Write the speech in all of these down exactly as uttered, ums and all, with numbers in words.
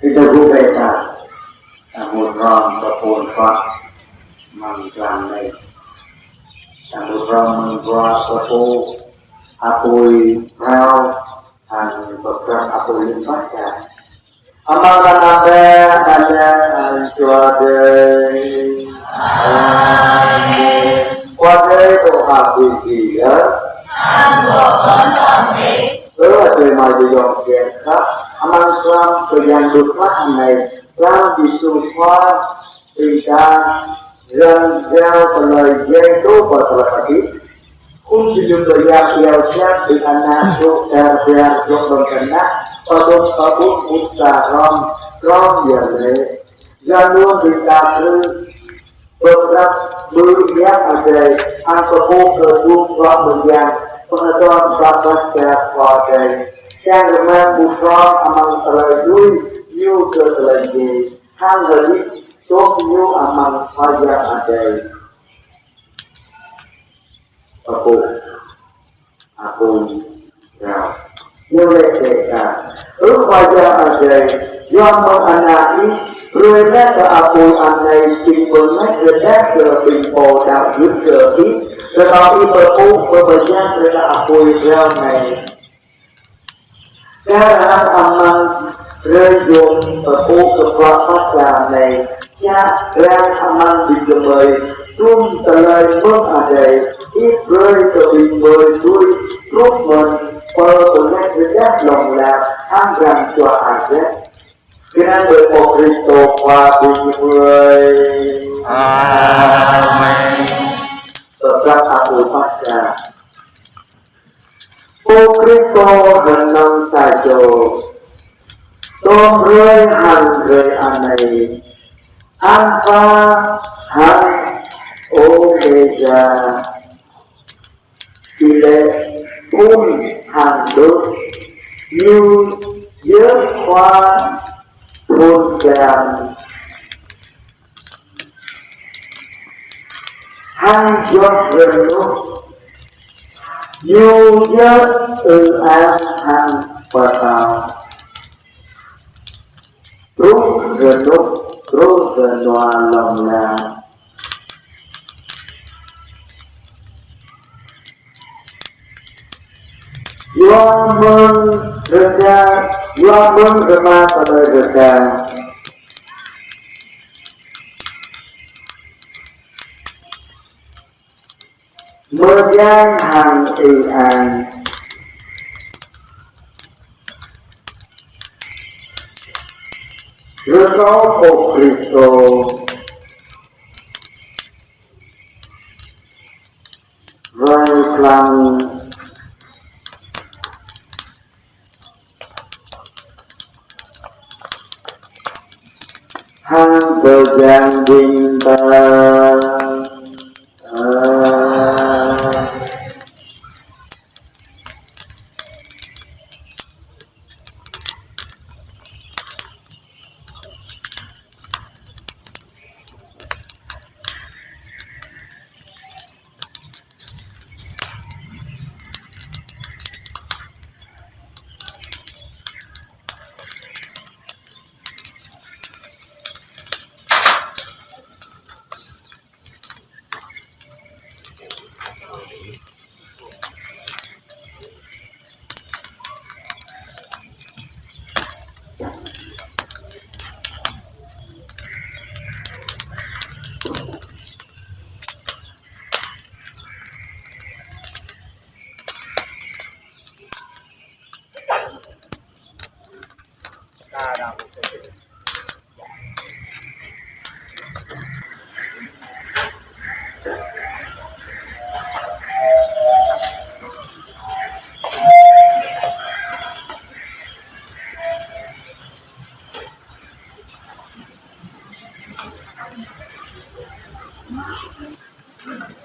Ƀing ta gŭ ƀơi ta, ta mŭt hrŏm pơpŭ pơpă amăng tlam anai. Ta mŭt hrŏm mơ̆ng bruă pơpŭ apui phrâo, hăng pơprăp apui lĭm Paskha. Amăng anăn Ama, Ană, hăng Jua Adai. Amen. Jua Adai dŏ hăng ƀing gih. Ơ adơi amai ayŏng kiăng khăp, amăng tlam bơyan dua pơkra anai, tlam Yêsu Khua, ƀing ta răng jao tơlơi jai dŏ pơ tơlơi hơdip. Khul jơnum bơyan iâu siap ƀing ană dŏ dar dar dŏ ƀơi tơnah, pơdŏp pơƀut mŭt sa hrŏm, hrŏm yơh lĕ. Yua anŭn ƀing ta krư̆ pơprăp mơ̆ng Yang Adai, hăng pơpŭ kơ dŭm bruă mơyang, pơhơdơr bruă Paskha Khua Adai. Čang rơmang ƀu hrŏm amăng tơlơi lui Ñu kơ tơlơi djai, hăng hơdip dŏ Ñu amăng Khua Yang Adai. Pơpŭ apui phrâo. Ñu laĭ kơ ta: Ơ Khua Yang Adai, yua mơ̆ng Ană Ih, brơi laih kơ apui anai jing pơngač rơđah kơ ƀing pô đaŏ gưt kơ Ih, rơkâo Ih pơpŭ pơmơyang brơi kơ apui phrâo anai. Kar hăng amăng hrơi yôm pơpŭ kơ bruă Paskha anai, čang răng amăng ƀing gơmơi dŭm tơlơi mơ̆ng Adai, Ih brơi kơ ƀing gơmơi dưi truh mơ̆n pơ pơngač rơđah hlŏng lar hăng răng jua adai. Kơnang kơ Ơi Krist Khua ƀing gơmơi. Amen. Pơprăp apui Paskha. Ơ Krist hơnơ̆ng sa čô, tŏ hrơi hăng hrơi anai, Alpha hăng Ômêga, tơlơi ƀun hăng đôč, Ñu yơh Khua phŭn jang hăng djŏp rơnŭk, Ñu yơh ư-ang hăng pơtao truh rơnŭk, truh rơnua hlŏng lar. Yua mơ̆ng rơka, yua mơ̆ng rơma tơlơi rơka, mơyang hăng ư-ang, rơkâo Ơi Krist wai lăng hăng pơjing ƀing ta.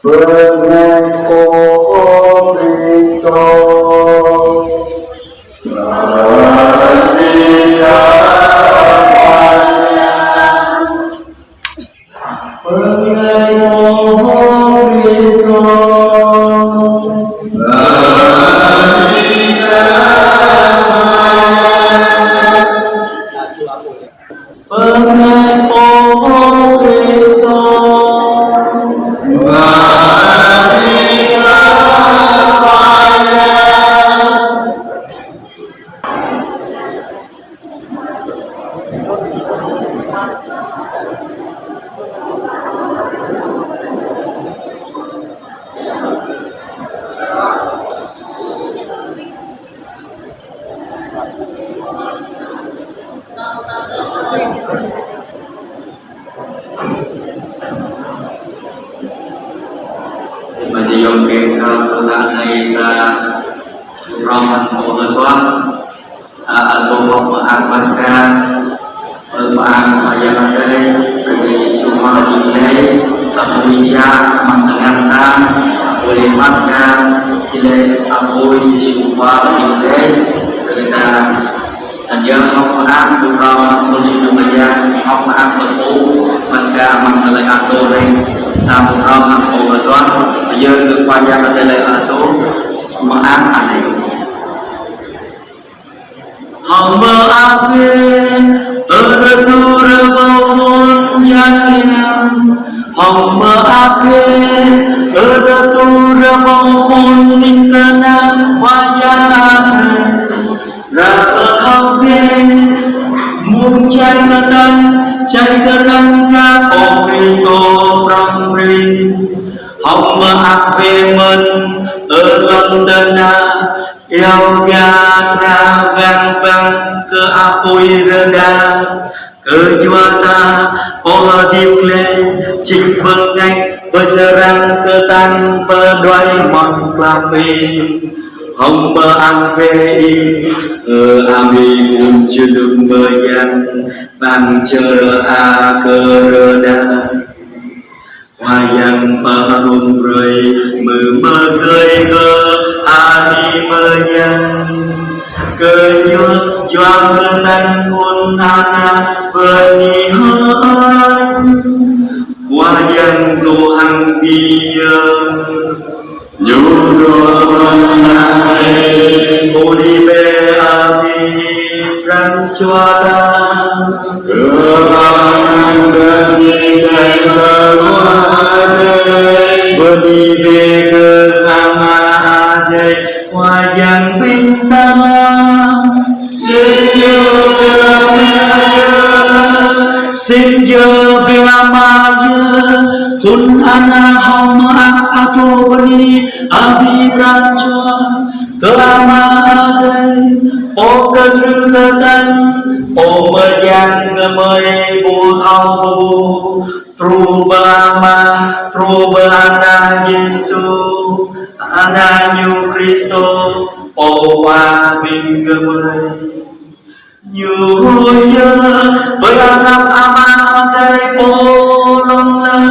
Bơngai Pô Krist. Bơngai Pô Krist. Mơ̆ng ayŏng adơi ta, rŏng hăng pô hơtuah, a, a, tơlơi mơak Paskha, mơak Khua Yang Adai, Yêsu Khua Yang Adai, ta pơmĭn čang amăng tơngan ta, ƀơi Paskha, či laĭ apui Yêsu Khua Yang Adai, kơ ta. Anŭn yơh, hơ̆k mơak ƀu rŏng hăng pô či nŭn mơyang, hơ̆k mơak pơpŭ, Paskha amăng tơlơi atur rai, ta ƀu rŏng hăng pô hơtuah, yơh kơ Khua Yang Adai tơlơi atur, mơak anai. Hơ̆k mơak bĕ, ơ rơtu rơbâo phun Yang Hiam. Hơ̆k mơak bĕ, ơ rơtu rơbâo phun ƀing kơnang Khua Yang Adai. Ră hơ̆k bĕ, mơ̆ng čai kơtang, čai kơtang kơ Ơi Krist prŏng rin. Hơ̆k mơak bĕ mơ̆n, ơ lŏn tơnah, iâu gah dra wang wang kơ apui rơđah, kơ yua ta pô hơdip glaĭ, jing bơngač pơsơrang kơtang pơđuaĭ mơ̆ng klă pĭ. Hơ̆k mơak bĕ ih, ơ amĭ ƀun jơnum mơyang, amăng čơrơa kơ rơđah. Khua Yang pơhơdôm brơi mơ̆ mơgơi kơ amĭ mơyang, kơ yua, yua kơ tơngan phun ană bơni hơơč. Khua Yang dŏ hăng ƀing gih. Ñu dŏ hăng ih. Bơni bĕ Abih Pran Jua ta. Kơang bơni bĕ kơ Ama Adai, Khua Yang ƀing ta. Sĭt yơh biă mă yơh, sĭt yơh biă mă yơh, phun ană hơ̆k mơak, a, tơlơi bơni Abih Pran Jua, kơ Ama Adai, Pô kơdrưh kơtang, Pô mơyang gơmơi ƀu thâo ƀuh. Truh pơ Ama, truh pơ Ană Yêsu, Ană Ñu Krist, Pô Khua ƀing gơmơi. Ñu yơh pơanăp Ama Adai Pô lŏng lăng,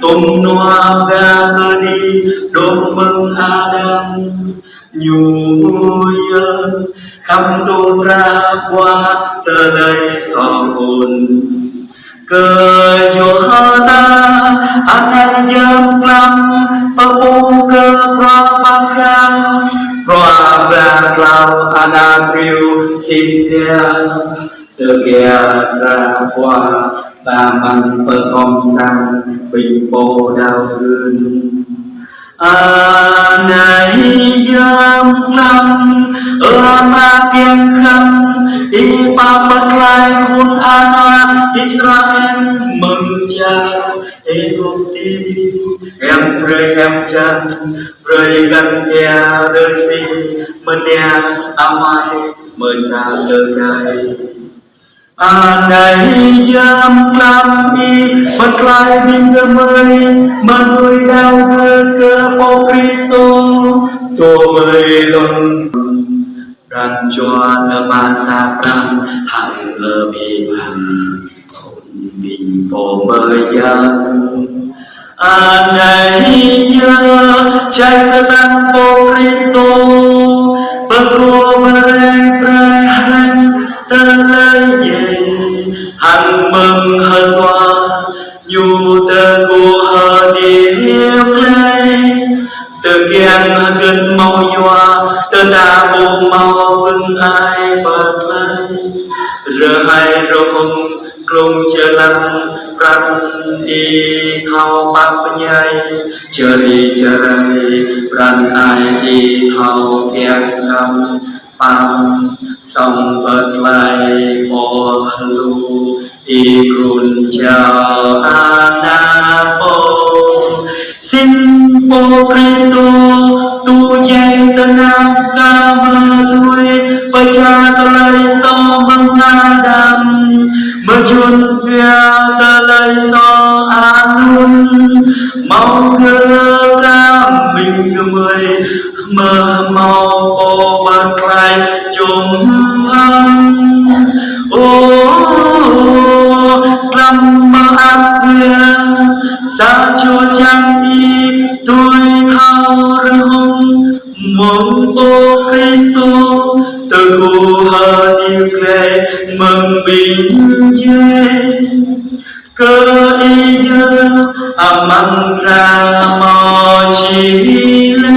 tŭm nua gah kơđi dŏ mơ̆ng Adam. Ñu yơh khăm tŭ dra ƀuah tơlơi soh ƀun. Kơ yua ta, anai jơm klăm pơpŭ kơ bruă Paskha, bruă ba klâo ană triu sĭt biă, tơbiă dra ƀuah ba măng pơkom sang ƀing pô đaŏ gưt. Anai jơm klăm, ơ Ama kiăng khăm, Ih pap pơklaih phun ană Israel mơ̆ng čar Êjip, hiam drơi hiam jăn, brơi găn ia rơsĭ, mơnia amai mơsa tơkai. Anai jơm klăm Ih pơklaih ƀing gơmơi mơnuih đaŏ gưt kơ Pô Krist, tơlơi lŏn. Pran Jua Ama sa pran hăng lơbih bang khul ƀing pô mơyang. Anai yơh čai kơtang Pô Krist, pơgô brơi brơi hăng tơlơi djai, hăng mơ̆ng hơtua Ñu tơgŭ hơdip glaĭ. Tơkeng hơgĕt hmâo yua, tơdah ƀu hmâo bưng ai pơklaih. Rơhai rơhung glông jơlan pran Ih thâo pap pơñai, čơri čơrai pran ai Ih thâo kiăng khăm. Păng song pơklaih pô hlu Ih krun jao ană pô. Sĭt Pô Krist tŭ djai tơnap kơ mơtuai, pơčah tơlơi soh mơ̆ng Adam. Mơyun pia tơlơi soh anŭn, hmâo kơ kơmĭn gơmơi, mơ̆ hmâo pô pơklaih jum hăng. Ơ, tlam mơak pia, sa čô čang ih tui thâo rơhông mơ̆ng Pô Kristô, tơgŭ hơdip glaĭ mơ̆ng ƀing djai. Kơ Ih yơh amăng dra hmâo či lĕ,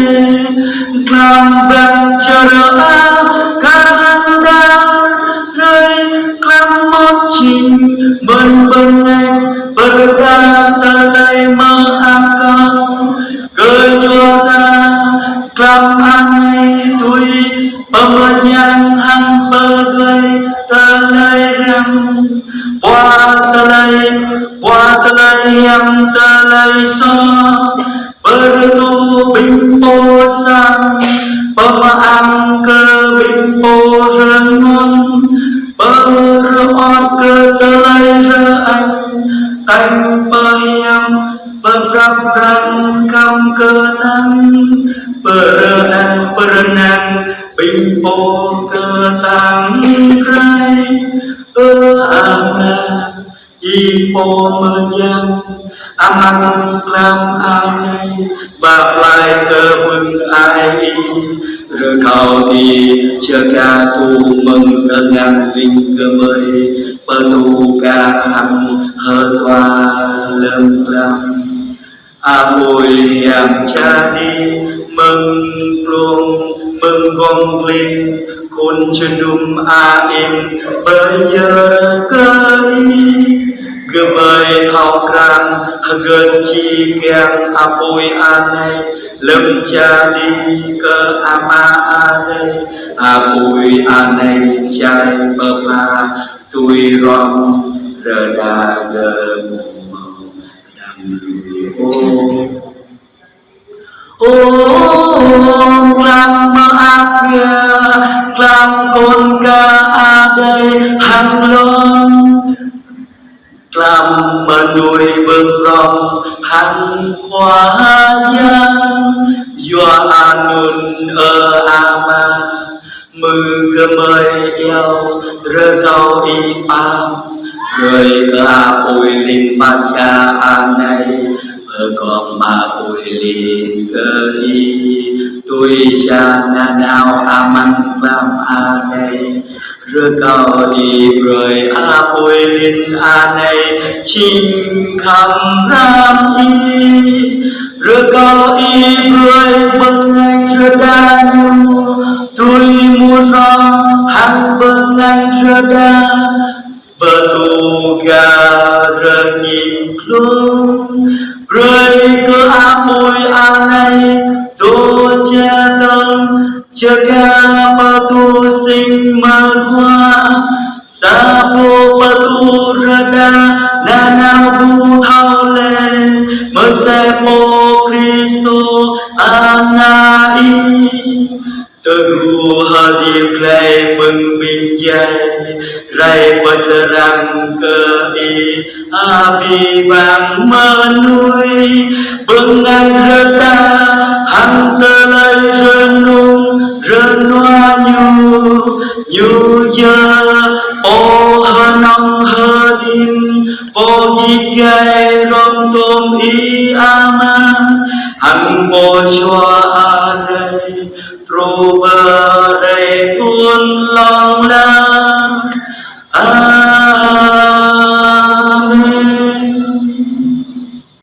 tlam ƀăng čơrơa kar hăng đah hrơi, tlam mơ̆t jing mơ̆n bơngač pơrơđah tơlơi mơak kâo. Kơ yua ta tlam anai tui pơmơyang hăng pơgơi tơlơi răm, pua tơlơi, pua tơlơi hiam tơlơi soh, pơrơtuh ƀing pô sang, pơmơak kơ ƀing pô rơngon, pơrơot kơ tơlơi rơang, tañ pơhiam, pơprăp pran khăm kơtang, pơrơang pơrơnang ƀing pô kơtang rai. Ơ Ama, Ih pô mơyang, amăng tlam anai, ba plai kơ mơ̆ng ai Ih, rơkâo Ih čơkă tŭ mơ̆ng tơngan ƀing gơmơi, pơtŭ kơ hăng hơtua lơ̆m tlam. Apui hiam čar Ih mơ̆ng glông, mơ̆ng gŏng gling, khul jơnum ain, pơyơr kơ Ih. Gơmơi thâo krăn hơgĕt či kiăng apui anai, lơ̆m čar Ih kơ Ama Adai, apui anai čai pơpha tui rŏng rơđah gơmơi. Ơ, tlam mơak pia, tlam kŏn kơ adai hăng lŏn, tlam mơnuih bơprŏng hăng Khua Yang, yua anŭn, ơ Ama, mơ̆ng gơmơi iâu rơkâo Ih pap, brơi kơ apui lin Paskha anai, pơgop mă apui lin kơ Ih, tui čang nanao amăng tlam anai. Rơkâo Ih brơi apui lin anai jing khăm răm Ih. Rơkâo Ih brơi bơngač rơđah ñu, tui mŭt hrŏm hăng bơngač rơđah, pơtŭ gah rơngiñ glông. Brơi kơ apui anai dŏ čơdơ̆ng, čơkă pơtŭ sing mơhua, sa pô pơtŭ rơđah nanao ƀu thâo lĕ, mơsĕ Pô Kristô Ană Ih. Tơgŭ hơdip glaĭ mơ̆ng ƀing djai, rai pơčrang kơ Ih abih bang mơnuih, bơngač rơđah hăng tơlơi rơnŭk rơnua ñu. Ñu yơh Pô hơnơ̆ng hơdip, Pô git gai hrŏm tom Ih Ama, hăng Pô jua